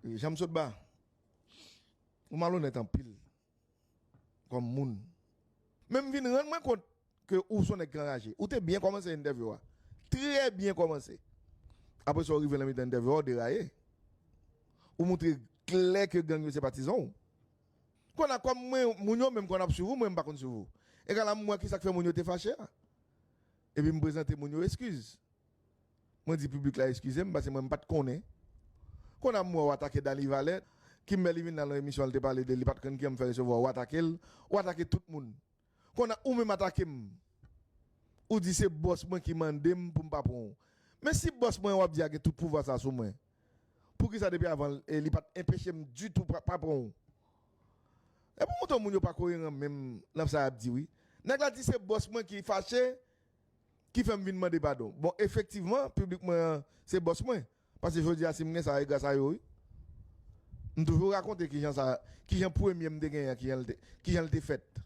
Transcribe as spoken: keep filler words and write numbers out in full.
Jan m sot ba, ou malonèt anpil kòm moun. Men m vin rann mwen kont ke ou se yon nèg ki anraje. Ou te byen kòmanse entèvyou a. Trè byen kòmanse. Apre sa, ou rive nan mitan entèvyou a, ou deraye. Ou montre klè ke gang yo se patizan w. Kounye a, kòm mwen, moun yo menm konn ap swiv ou, mwen m pa konn swiv ou. Egal a m wè ki sa k fè moun yo te fache a. Epi m prezante moun yo eskiz. Mwen di piblik la eskize m, paske mwen m pa t konnen. Kounye a m wè w atake Dany Valè, ki m wè li vin nan yon emisyon, li te pale de li pa t konn ki jan m fè resevwa w, w atake l, w atake tout moun. Kounye a ou menm atake m. Ou di se bòs mwen ki mande m pou m pa pran w. Men si bòs mwen w ap di a gen tout pouvwa sa sou mwen, poukisa depi avan e li pa t enpeche m ditou pa, pa pran w? E pou montre moun yo pa koyeran menm nan sa y ap di wi. Nèg la di se bòs mwen ki fache, ki fè m vin mande padon. Bon, efektivman, piblik mwen an, se bòs mwen. Paske jodi a, si m gen sa, e gras a yo wi. M toujou rakonte kijan sa, kijan premye m te genyen an, kijan l te, kijan l te fèt.